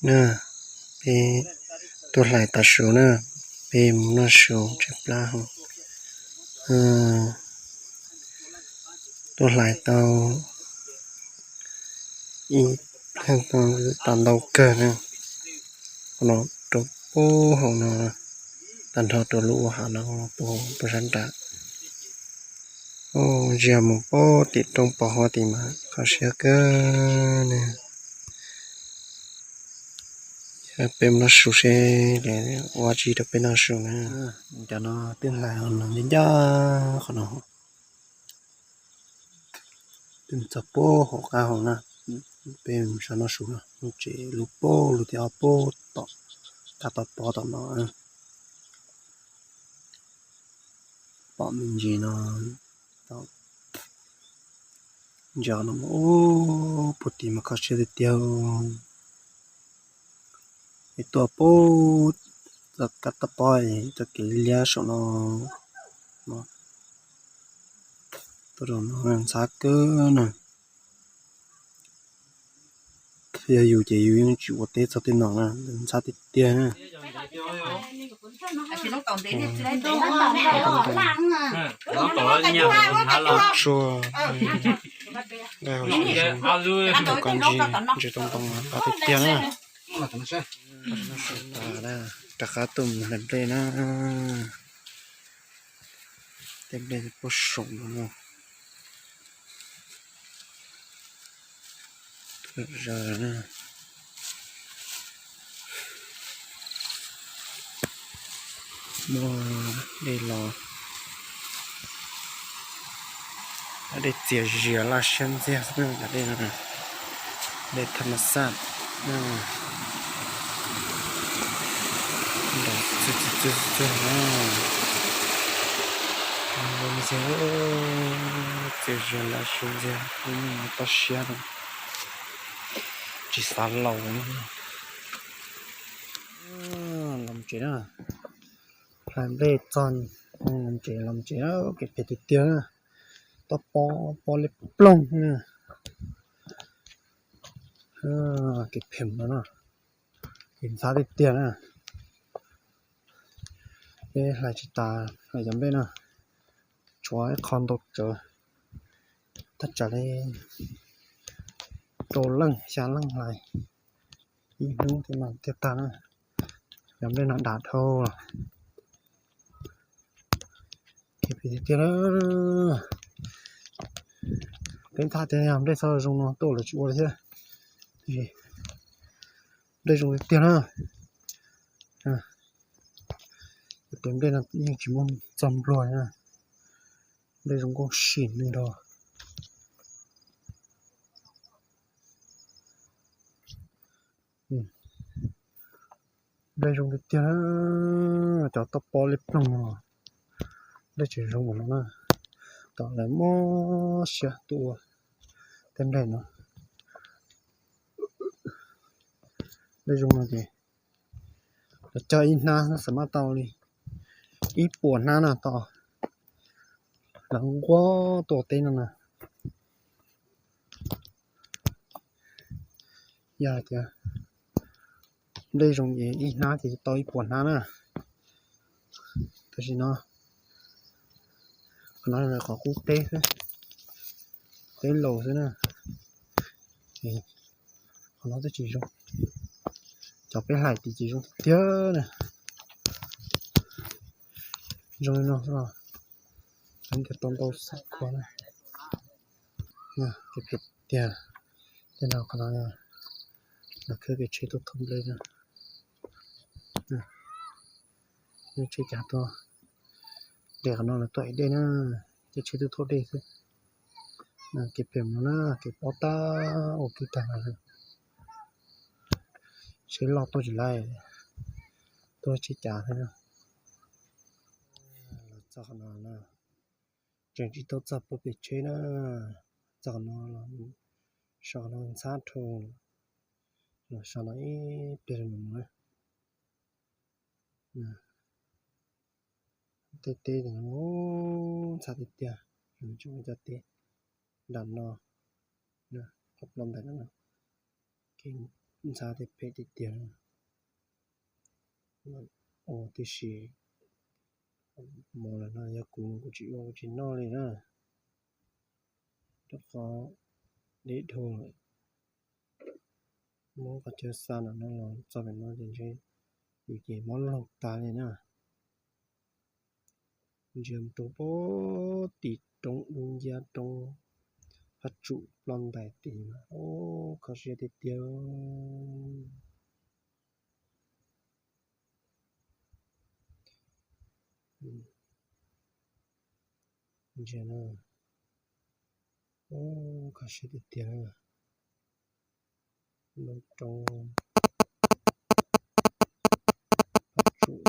na, peb tuaj hlais tav su na, peb mus noj su tshaib plab hos. Tuaj hlais tau ib, tau ntau kawg na. Qhov no rau pub hauv no, tag nrho rau lub ua hav no puag sab nrad. Ntsia mus pem tim roob pos huab tid mas kho siab kawg ne. Peb mus noj su seb ua tsi rau peb noj su na. Cov no twb hlais ncaj ncaj qhov no, twb txog pem hauv qab hauv na. Peb mus noj su no, tsev lub pem lub thib ob pem tom, kab toj pob tom no. Pom me ntsis no, ntsia no mus puag tid mas kho siab tiag tiag. Es tuaj pem txoj kab toj pob, txoj kev liab saum no, tuaj rau no ntxhab kawg na. Yog yus ces yus yeej tsis ua teb txog tej no na, ntxhab tiag tiag na. Tsua, nqaij hauv, ntsis tau ntoo qab tiag tiag na. Rov qab tuaj mus hlais nplej na. Tej nplej puag saum no. Tuaj zaws na. Muaj dej los, dej txias zias laj siab ntxiag xwb na, dej no, dej thaj ma xaj. Txias zias laj siab ntxiag, toj siab no, tsis xav laus li. Los tsev na, hlais nplej txog, los tsev, los tsev, kev phem tiag tiag na. Toj pob, pob liab ploog na. Kev phem no na, kev ntxhab tiag tiag na. Peb hlais tsis tas hlais cov nplej na, tshuav ib qho ntau tsawv, thaj tsam li rau leej xya leej hlais ib hnub thiaj no thiaj tag na. Cov nplej no dam dhau los. Kev phem tiag tiag na. Peb ntxhab tias yog nplej txhob zoo no tuaj lawv tsis ua li thiab. Tiam sis nplej zoo tiag tiag na. Cov nplej no yeej tsis muaj txog npluag na. Nplej zoo nkauj sim neej nrog. Nplej zoo tiag tiag na, cov toj pob liab ploog no, nplej tseem zoo ua no na. Tom lawv mob siab tuaj ua tej nplej no. Nplej zoo no ces lawv cog ib hnab xav maj tau li ib puas hnab na tau lawv nquag tuaj teb no na. Yog hais tias nplej zoo ces ib hnab ces tau ib puas hnab na. Tam sim no qhov no yog qhov qub teb xwb, teb laus xwb na. Qhov no twb tsis zoo, cov peb hlais tid ces zoo tiag tiag na. Zoo li no xwb los, zoo tias tau ntau xab khua na. Kev phem tiag. Tej no qhov no, los khawb kev tsheb tuaj thauj nplej na. Tsheb cav tuaj de qhov no los tuaj ev dej na, ces tsheb tuaj thauj dej xwb. Kev phem no na, kev pob tag ua kwj tag. Tsheb loj tuaj tsis laij, tuaj tsheb cav xwb na. Los txog qhov no na, tseem tsis tau txog puag pem tsheb na, txog qhov no los so qhov no ntxhab dhau, los so no ib pliag mus na. Tej teb ntxhab tiag tiag, tseem cov teb nram no, qhov plo ntawm no, kev ntxhab thiab phem tiag tiag. Ua tiam sis mov lawm no yog kuv, kuv tsis ua kuv tsis noj li na. Rau qhov deb dhau lawm. Muab qhov chaw xa ntawm no los txog pem no ces ntshe yus ces mob laug tas li na. Ntsia mus rau pem tim roob dub nciab, roob phab tsum ploj ntais tid mas, ub, kho siab tiag tiag. Ntsia na, ub, kho siab tiag tiag. Lub roob phab tsum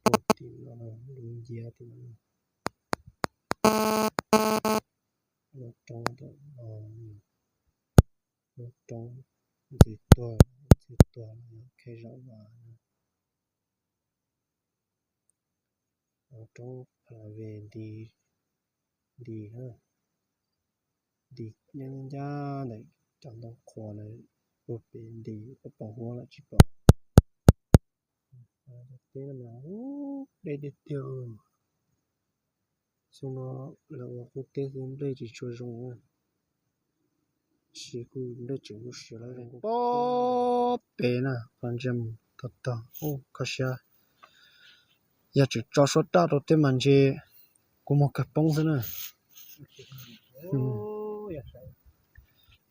puag tim no, dub nciab tim no. Lub roob ntawm no, lub roob ntxiv tuag, ntxiv tuag los yog khe zaum vas na. Lub roob pha la ve nti, nti na, nti ncaj ncaj ntawm cov ntoo qhuav na, puag pem nti, pom huab lawm tsis pom. Teb no mas deb tiag tiag. Xyoo no lawv ua qub teb xwb nplej tsis tshua zoo, tab sis kuj nplej tseem muaj siav lawm zoo. Pem na, qhov ntsia mus tog tog, ub, kho siab. Yog tseem tso suab raj rau tej mas ntshe kua muag kawg poob xwb na.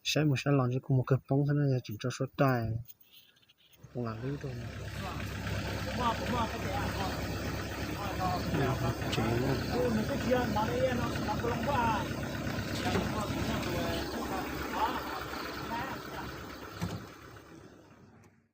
Saib mus saib los ntshe kua muag kawg poob xwb na, yog tseem tso suab raj. Lam lub rau tsev na.